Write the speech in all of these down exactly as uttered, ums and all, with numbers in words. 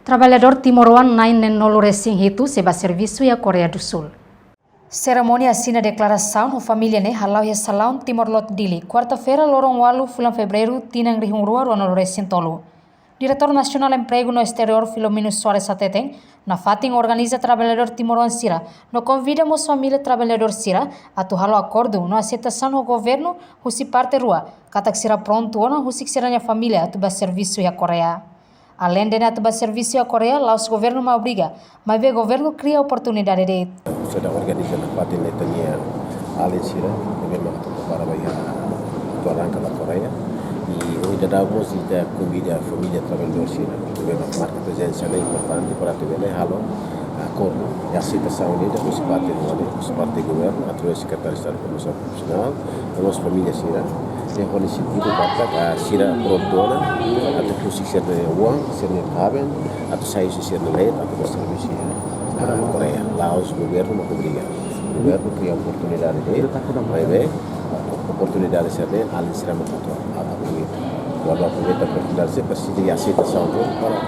Traballadór timoroan na'in neen-nulu resin hitu sei ba servisu iha Koreia du Sul. Serimónia asina deklarasaun ho família ne'e hala'o iha salaun Timor Lot Dili, kuarta-feira loron ualu fulan Fevereiru tinan rihun rua rua-nulu resin tolu. Diretór Nasionál Empregu no Esteriór Filomeno Soares hateten, nafatin organiza traballadór timoroan sira, no konvida mós família traballadór sira atu halo akordu no aseitasaun ho governu husi parte rua, katak sira prontu ona husik sira-nia família atu ba servisu iha Koreia. Aleinde ne'e atu ba servisu iha Koreia, la'ós governu mak obriga, maibé governu kria oportunidade de'it. Sei organiza nafatin ita-nia alin sira, ne'ebé mak atu prepara ba iha, atu arranka ba Koreia. I ohin daudaun mós ita konvida família traballadór sira, ne'ebé mak marka prezensa ne'e importante para atu bele halo akordu. I aseitasaun ida husi parte rua ne'e, husi parte governu, através Sekretáriu Estadu Promosaun Profisionál, no mós família sira. Ne'e ho sentidu katak, ah, sira prontu ona atu husik sira-nia oan, sira-nia kaben, atu sai husi sira-nia leet, atu ba servisu iha, ah, Koreia. La'ós governu mak obriga. Governu kria oportunidade de'it, maibé oportunidade sira-ne'e alin sira mak atu, atu aproveita. Kuandu aproveita oportunidade, sei presiza iha aseitasaun para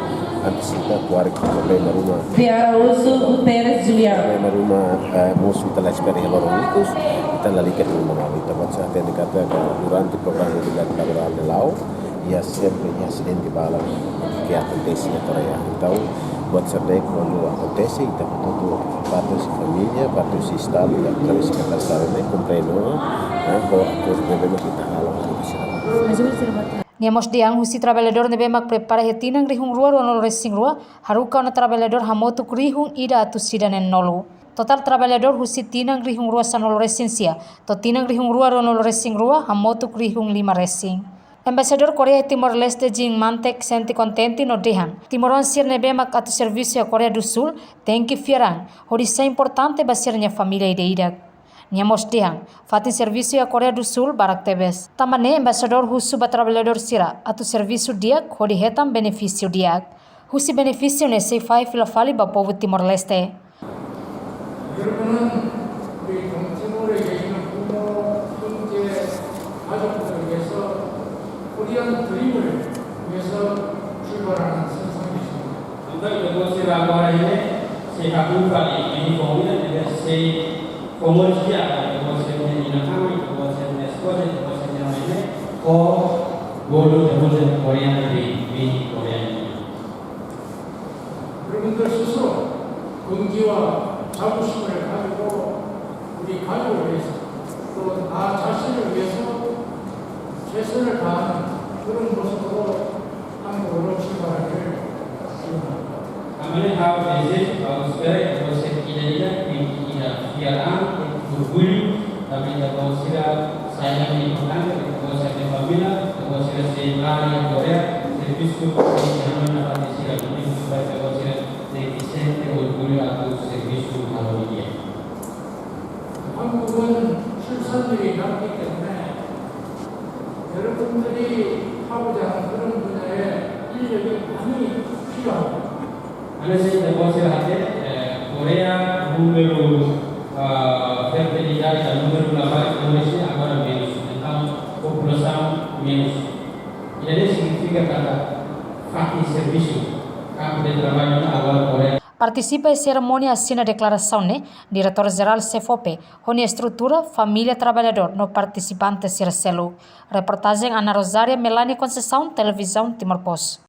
antisipa, kuandu problema ruma. Vieira Araújo Guterres Juliano. Problema ruma, eh, mosu ita la espera iha loron ikus, ita lalika ruma malu. Ita buat sira hatene katak durante programa de laboral de la'o, iha sempre iha asidente balun ke akontese iha Koreia. Entaun, buat sira-ne'e kuandu akontese, ita hotu-hotu parte husi família, parte husi Estadu, ita parte husi Sekretáriu Estadu ne'e komprende, eh, ho akordu ne'ebé mak ita halo, husi Nia mós dehan husi traballadór ne'ebé mak prepara iha tinan rihun rua rua-nulu resin rua, haruka ona traballadór hamutuk rihun ida atus ida neen-nulu. Totál traballadór husi tinan rihun rua sanulu resin sia to'o tinan rihun rua rua-nulu resin rua hamutuk rihun lima resin. Embaixadór Koreia iha Timor-Leste Jim Mantek sente kontente no dehan, timoroan sira ne'ebé mak atu servisu iha Koreia du Sul tenke fiar an, hodi sai importante ba sira-nia família ida-idak. Nia mós dehan, fatin servisu iha Koreia du Sul barak tebes. Tanba ne'e embaixadór husu ba traballadór sira atu servisu di'ak hodi hetan benefísiu di'ak. Husi benefísiu ne'e sei fahe fila fali ba povu Timor-Leste. 여러분은 우리 동티모르에 계시는 부모, 형제, 가족들을 위해서 코리안 드림을 위해서 출발하는 선상이십니다. Entaun, ita-boot sira agora ne'e sei hakru'uk fali, ita-nia família ne'e sei komersia, ita-boot sira-nia inan-aman, ita-boot sira-nia espoza, ita-boot sira-nia mane, ho bolu ita-boot sira-nia Korean Dream, Dream Korean Dream. 여러분들 스스로 동기와 자부심을 가지고 우리 가족을 위해서 또 나 자신을 위해서 최선을 다하는 그런 모습으로 한국으로 출발하기를 기원합니다. Tanba ne'e ha'u dezeja, ha'u espera, ita-boot sira ida-idak tenke iha fiar an, tenke orgullu, tanba ita-boot sira sai an importante, ita-boot sira-nia família, ita-boot sira sei lari iha Koreia, servisu, tenke hanoin nafatin sira, ne'e mós para ita-boot sira tenke sente orgullu atu servisu halo di'ak. 한국은 출산율이 낮기 때문에 여러분들이 하고자 하는 그런 분야에 인력이 많이 필요합니다. Hanesan ita-boot sira hatene, eh, Koreia númeru, ah, fertilidade ka númeru labarik moris ne'e agora menus. Entaun, populasaun menus. Ida-ne'e signifika katak fatin servisu, kampu de traballu ne'e agora Koreia. Partisipa iha serimónia asina deklarasaun ne'e, Diretór Jerál SEFOPE, ho nia estrutura, família traballadór no partisipante sira seluk. Reportajen Ana Rosária, Melania Conceição, Televizaun Timor Post.